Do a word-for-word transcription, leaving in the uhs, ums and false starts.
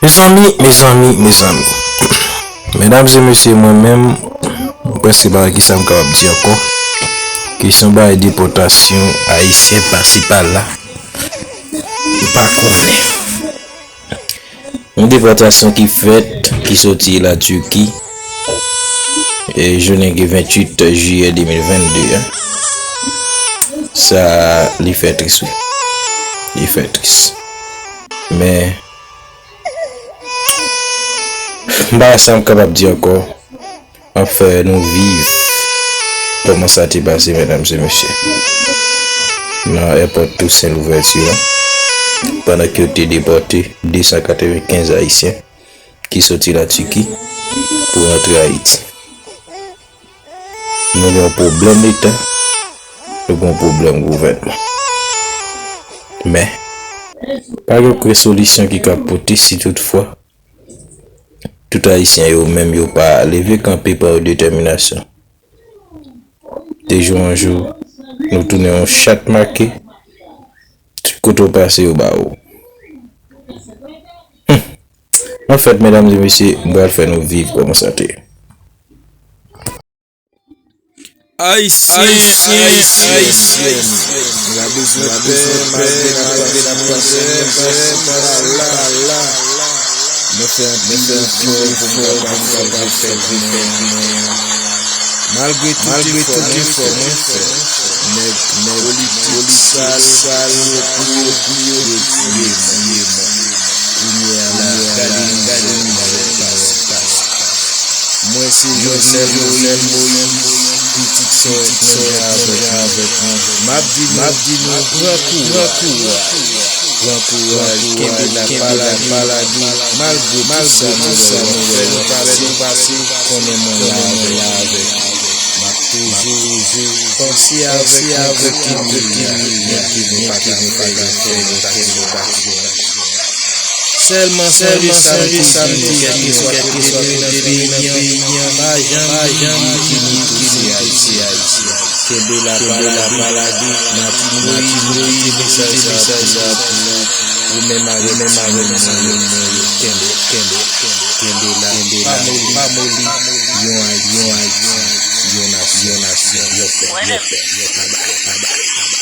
Mezanmi, mezanmi, mezanmi. Medam e mesye, mwen menm, mwen prèske pa wè kisa m kapab di ankò. Kesyon bay depòtasyon ayisyen pase pa la, m pa konnen. Yon depòtasyon ki fèt, ki soti la Turquie, e jounen ki venntuit jiyè de mil vennde a. Sa, li fè tris, wi. Li fè tris. Men, m pa wè sa m kapab di ankò. Ap fè nou viv kòman sa te pase, medam e mesye, nan èpòt Toussaint Louverture a, pandan ke yo te depòte de san katrevenkenz ayisyen ki soti la Turquie pou rantre Ayiti. Nou gen yon pwoblèm Leta, nou gen yon pwoblèm gouvènman. Men, pa gen okenn solisyon ki ka pote si toutfwa tout Ayisyen yo menm yo pa leve kanpe pa yon detèminasyon. De jou an jou, nou tounen yon chat make, tout kote w pase yo ba ou. Humm. Anfèt, medam e mesye, m pral fè nou viv kòman sa te ye. Ayisyen, Ayisyen, Ayisyen, la bezwen pè, malgre n ap pase mizè, pase pa la. Mwen fè anpil efò pou m kapab fè vi mwen an. Malgre tout efò mwen fè, nèg, nèg politik sal yo pou yo, pou yo detwi mwen. Kounye a la, gade mizè m ap pase. Mwen se Josèl Moïse, pitit sè Etnèl Jan avèk mwen. M ap di nou, m ap di nou, pran kouraj, pran kouraj, kenbe la, pa lage, malgre tout sa nou wè, nou pase, konnen mwen la avèk nou. M ap toujou panse avèk nou, kote nou ye a, byen ke nou pa ka fè, nou pa ka fè, nou pa ka fè. Sèlman, sèlman sonje sa m te di nou, kèlkeswa kote nou ye nan peyi an, pa janm bliye ke nou tou se Ayisyen. Kenbe la, pa lage, Martine Moïse, nou kite mesaj sa a pou ou, ou menm avèk timoun nou yo. Kenbe, kenbe, kenbe la, pa moli, pa moli. Yon Ayiti, yon nasyon, yon nasyon, yon pèp, yon pèp, yon pèp.